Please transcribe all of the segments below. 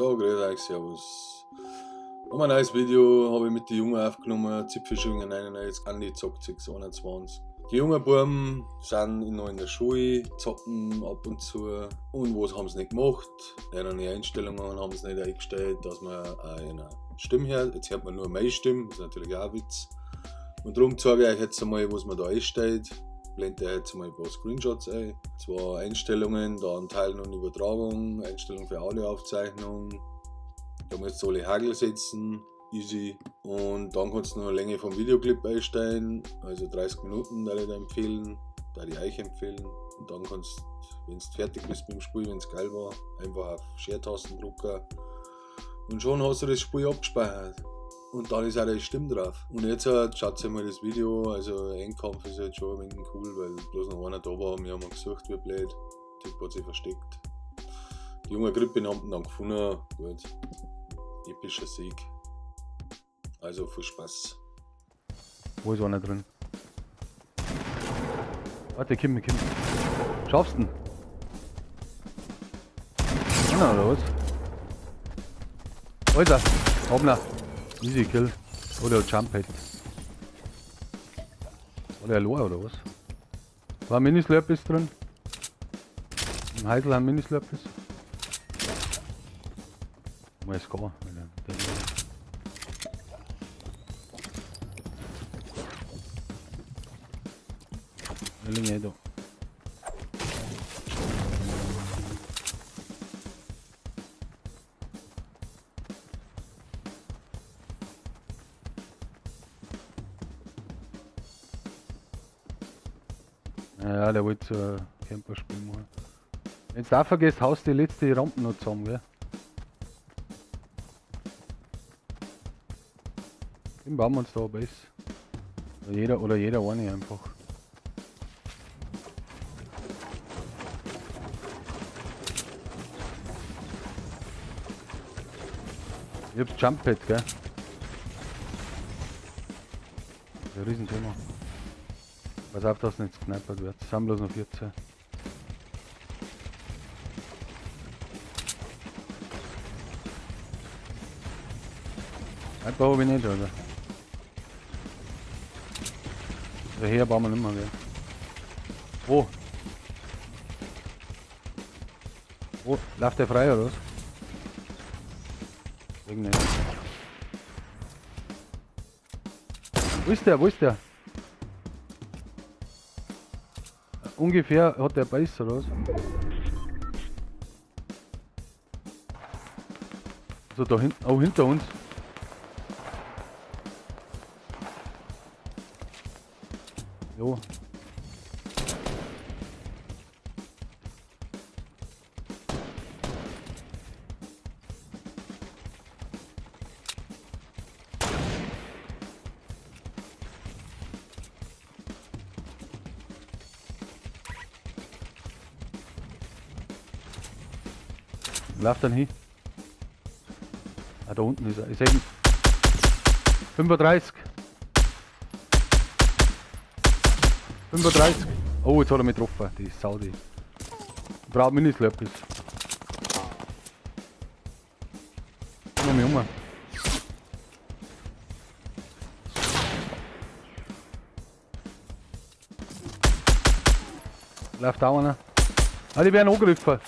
So, grüß euch, servus. Noch ein neues Video habe ich mit den Jungen aufgenommen, Zipfelschwinger 99, Andi zockt 621. Die jungen Buben sind noch in der Schule, zocken ab und zu. Und was haben sie nicht gemacht? Ihre Einstellungen haben sie nicht eingestellt, dass man eine Stimme hört. Jetzt hört man nur meine Stimme, ist natürlich auch ein Witz. Und darum zeige ich euch jetzt einmal, was man da einstellt. Blende ich jetzt mal ein paar Screenshots ein. Zwar Einstellungen, dann Teilen und Übertragung, Einstellung für Audioaufzeichnung. Da musst du alle Hagel setzen, easy. Und dann kannst du noch Länge vom Videoclip einstellen, also 30 Minuten würde ich dir empfehlen, würde ich euch empfehlen. Und dann kannst du, wenn du fertig bist mit dem Spiel, wenn es geil war, einfach auf Share-Tasten drücken. Und schon hast du das Spiel abgespeichert. Und dann ist auch die Stimme drauf. Und jetzt schaut euch mal das Video, also Endkampf ist halt schon ein wenig cool, weil bloß noch einer da war, wir haben ihn gesucht wie blöd. Der Typ hat sich versteckt. Die junge Grippe haben ihn dann gefunden. Gut. Epischer Sieg. Also viel Spaß. Wo ist einer drin? Warte, komm, komm. Schaffst du ihn? Einer oder was? Wo ist er? Hoppla. Easy Kill. Oder Jump Pad. Oder allein oder was? War Mini-Slurpees drin? Im Heisel haben Mini-Slurpees. Mal Score. Der liegen eh da. Ja, der wollte so ein Camperspiel machen. Wenn du da vergisst, haust die letzte Rampen noch zusammen, gell? Den bauen wir uns da Base. Oder jeder eine einfach. Ich hab's Jump Pad, gell? Das ist ein Riesenthema. Pass auf, dass nicht geknappert wird. Es sind bloß noch 14. Einfach hab ich nicht, oder? Also her bauen wir nicht mehr, gell? Wo? Wo? Läuft der frei, oder was? Wegen nicht. Wo ist der? Wo ist der? Ungefähr hat der Beiß oder was? Also da hinten, oh, hinter uns. Jo. Lauf dann hin. Ah, da unten ist er. Ich seh ihn. 35. 35. Oh, jetzt hat er mich getroffen. Die Sau, die. Ich brauche Mini-Slurpees. Komm mal um. Läuft da einer. Ah, die werden angegriffen.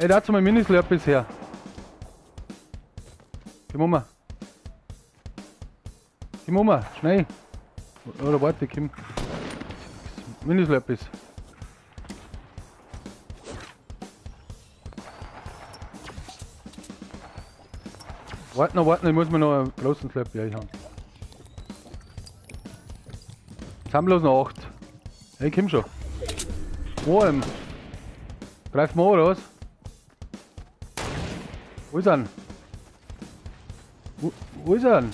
Ey, dazu mal Mini-Slurpees her. Komm um. Komm um, schnell. Oder warte, komm. Mini-Slurpees. Warte noch, warte noch, ich muss mir noch einen großen Slurpee einhauen. Jetzt haben bloß noch 8. Hey, komm schon. Wo denn? Greif mal an, oder was? Wo ist er denn? Wo ist er denn?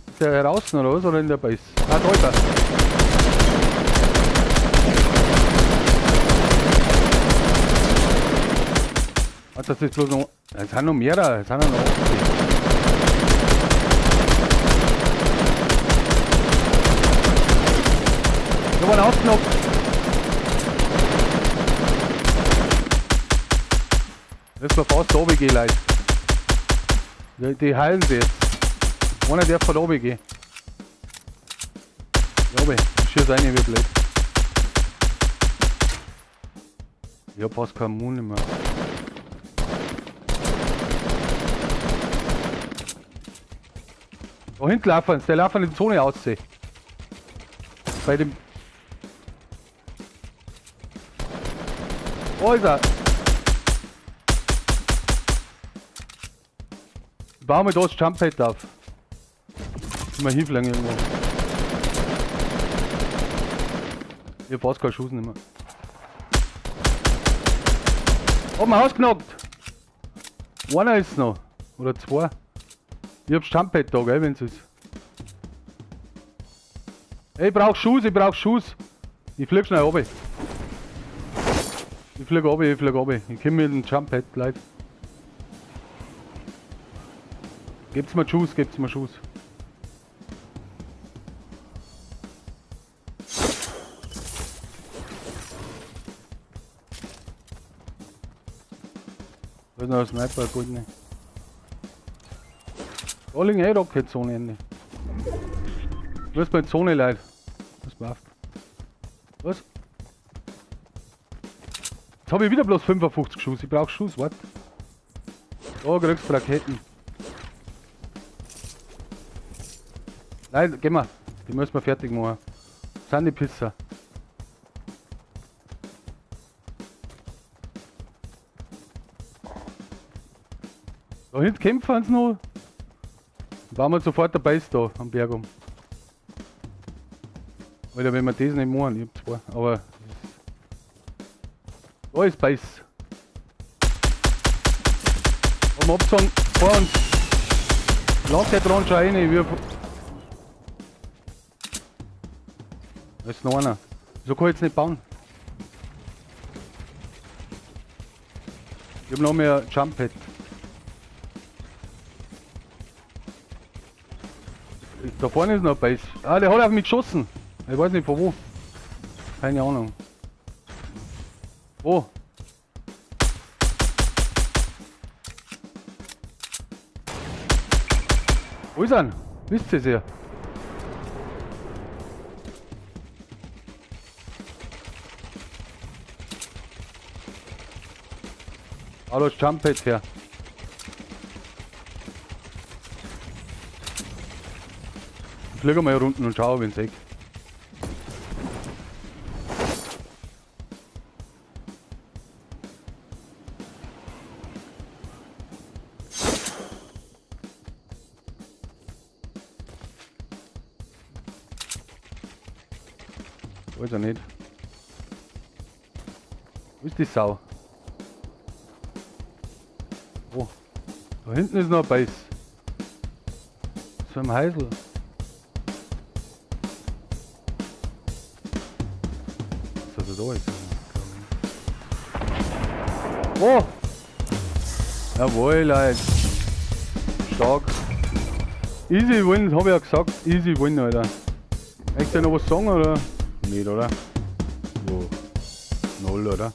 Ist der heraus oder was? Oder in der Base? Ah, da ist er. Ah, das ist bloß noch. Es sind noch mehrere, es sind noch 80. Ich hab einen ausgenockt. Müssen wir fast runtergehen, Leute. Die heilen sich jetzt. Einer darf von oben gehen. Ja, oben. Ich schieß rein, wie blöd. Ich hab fast keinen Mund mehr. Da hinten laufen sie, der laufen in die Zone aus. Bei dem. Wo ist er? Ich baue mir da das Jump-Pad auf. Mal hinfliegen irgendwo. Ich hab fast keinen Schuss mehr. Hab ihn ausgenockt! Einer ist noch. Oder zwei. Ich hab Jump-Pad da, gell, wenn's ist. Ey, ich brauch Schuss, ich brauch Schuss. Ich flieg schnell runter. Ich flieg runter, ich flieg runter. Ich komm mit dem Jump-Pad, Leute. Gebt's mir Schuss, gebt's mir Schuss. Da ist noch ein Sniper, gut ne. Da liegen eh Rocket-Zone Ende. Du bist bei Zone, Leute. Was macht? Was? Jetzt hab ich wieder bloß 55 Schuss. Ich brauch Schuss, warte. Da kriegst du Raketen. Nein, geh mal. Die müssen wir fertig machen. Das sind die Pisser. Da hinten kämpfen sie noch. Bauen wir sofort der Base da am Berg um. Alter, wenn wir das nicht machen, ich hab zwei, aber. Da ist Base. Haben abgezogen, vor uns. Lass der dran schon rein, wir. Da ist noch einer. Wieso kann ich jetzt nicht bauen? Ich hab noch mehr Jump-Pad. Da vorne ist noch ein Base. Ah, der hat auf mich geschossen. Ich weiß nicht von wo. Keine Ahnung. Wo? Wo ist er? Wisst ihr es ja? Ah, da ist Jump-Pad her. Ich fliege mal hier unten und schau, wenn's sehe. Wo ist er nicht? Wo ist die Sau? Oh. Da hinten ist noch ein Base. So ein Heisel. Dass er da ist. Oh! Jawohl, Leute. Stark. Easy win, hab ich ja gesagt. Easy win, Alter. Möchtest du noch was sagen, oder? Nicht, oder? Jo. Null, oder?